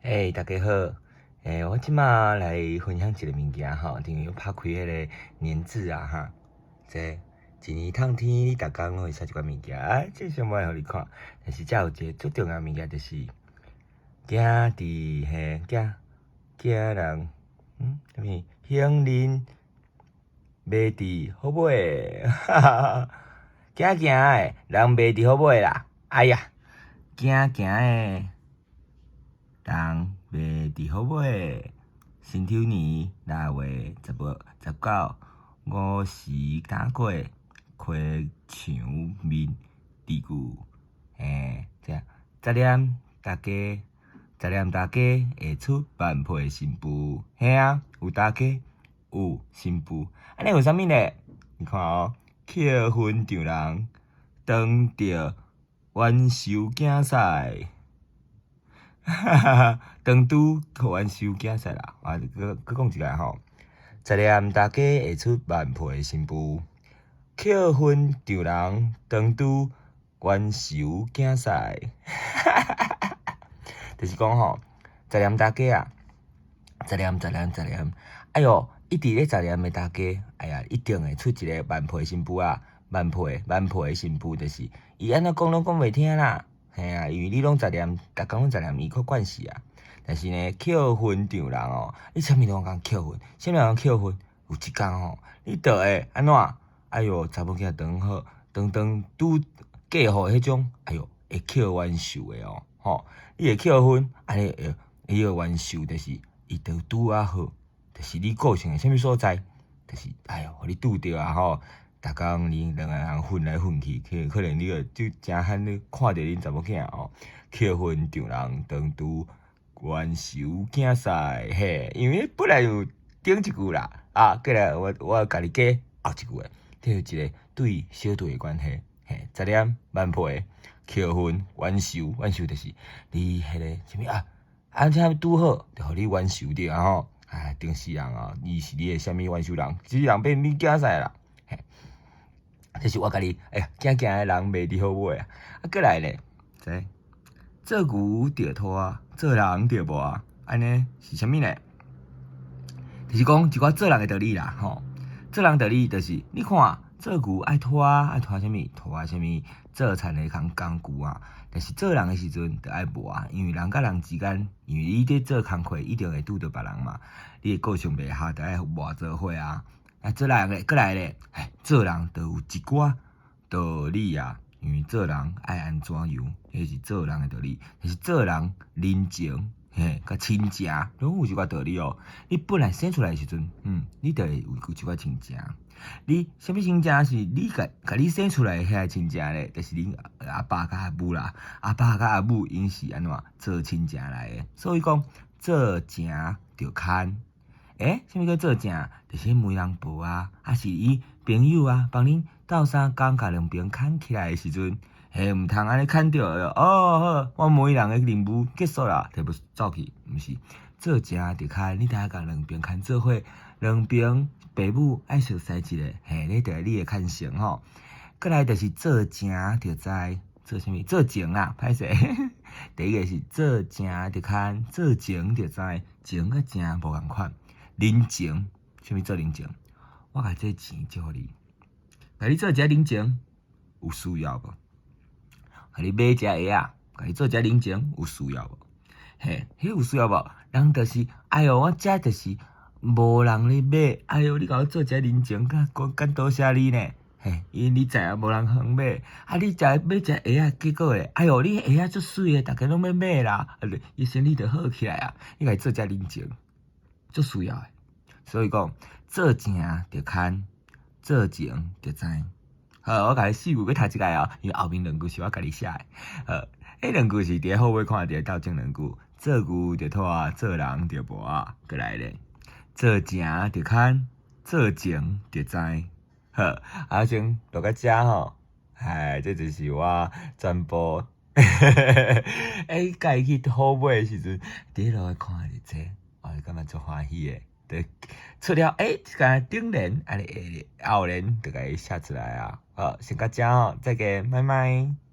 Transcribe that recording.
欸，大家好，欸，我這馬來分享一个物件吼，因為我拍開彼个年誌啊哈，這一年透天，你逐工攏會寫一寡物件，啊，這啥物會予你看？但是這有一个足重要的物件，就是行佇嘿行行人，啥物行人袂佇好尾，哈哈哈，行行的人袂佇好尾啦，哎呀，行行的人袂佇好尾，辛丑年6月18、19午時打過，溪牆面字句，嘿，這雜念大家，雜念大家會出萬歲新婦，嘿啊，有大家有新婦，按呢有啥物咧？你看哦，扣分丈人當著冤仇競賽。哈哈哈，當拄冤仇競賽啦，啊，閣閣講一下吼，雜念大家會出萬歲新婦，扣分丈人當拄冤仇競賽，哈哈哈哈，就是講吼，雜念大家啊，雜念雜念雜念，哎喲，一直咧雜念的大家，哎呀，一定會出一个萬歲新婦啊，萬歲萬歲新婦，就是伊按怎講攏講袂聽啦。嘿啊，因為你攏雜念，逐工攏雜念，伊較慣勢啊。但是呢，扣分丈人哦，你啥物攏共扣分，啥物人扣分？有一工吼，你就會按怎？哎喲，查某囝當好，當當拄嫁予彼種，哎喲，會扣冤仇的哦，吼，你會扣分，按呢會，彼个冤仇就是伊就拄仔好，就是你個性的啥物所在，就是哎喲，予你拄著啊吼。逐工恁兩个人混來混去，可可能你個就誠罕咧看著恁查某囝哦，扣分丈人當拄冤仇競賽嘿，因為本來有頂一句啦，啊，過來我我家己加後一句的，這有一個對相對的關係，嘿，雜念萬歲扣分冤仇，冤仇就是你彼个啥物啊，按怎拄好，就予你冤仇著啊吼，啊，頂死人啊，伊是你的啥物冤仇人，這人變你競賽啦。這是我家己，哎呀，行行的人袂佇好尾啊！啊，閣來咧，這做牛著拖，做人著磨，按呢是啥物呢？就是講一寡做人的道理啦，吼。做人道理就是，你看做牛愛拖，愛拖啥物？拖啥物？做田的工工具啊。但是做人的時陣著愛磨，因為人佮人之間，因為你佇做工課，一定會拄著別人嘛。你的個性袂合，著愛磨做伙啊。啊，做人咧，閣來咧，哎，做人著有一寡道理啊。因為做人愛按怎樣，彼是做人的道理。但是做人人情，嘿，佮親情，攏有一寡道理哦。你本來生出來的時陣，你就會有一寡親情。你啥物親情是你共共你生出來的遐親情咧？就是恁阿爸佮阿母啦，阿爸佮阿母𪜶是按怎做親情來的。所以講做情著牽。欸，啥物叫做情？就是媒人婆啊，抑是伊朋友啊，幫恁鬥相共共兩邊牽起來的時陣，嘿，毋通按呢牽著哦，好，我媒人的任務結束啦，就欲走去，毋是做情著牽，你著愛共兩邊牽做伙，兩邊爸母愛熟似一下，嘿，你著愛你會牽成吼。閣來就是做情著知，做啥物？做情啦，歹勢。第一个是做情著牽，做情著知，情佮情無仝款。人情，啥物做人情？我共這錢借予你，共你做一下人情，有需要無？共你買一隻鞋仔，共你做一下人情，有需要無？嘿，彼有需要無？人就是，哎喲，我這就是無人咧買，哎喲，你共我做一下人情，敢敢多謝你呢？嘿，因為你知影無人肯買，啊，你食買一隻鞋仔，結果咧，哎喲，你鞋仔足媠的，逐家攏欲買啦，啊，伊生意就好起來啊，你共伊做一下人情。足需要的，所以講做情著牽，做情著知。好，我共你四句閣讀一擺哦，因為後面兩句是我家己寫的。好，彼兩句是佇咧後尾看著鬥前兩句，做牛著拖，做人著磨，閣來咧，做情著牽，做情著知。好，啊先錄到遮吼，哎，這就是我全部，欸，家己去好尾的時陣，佇咧路看著這。哦，感覺足歡喜的，就出了欸，這個頂聯，按呢下後聯就共伊寫出來啊。好，先到遮吼，再見，拜拜。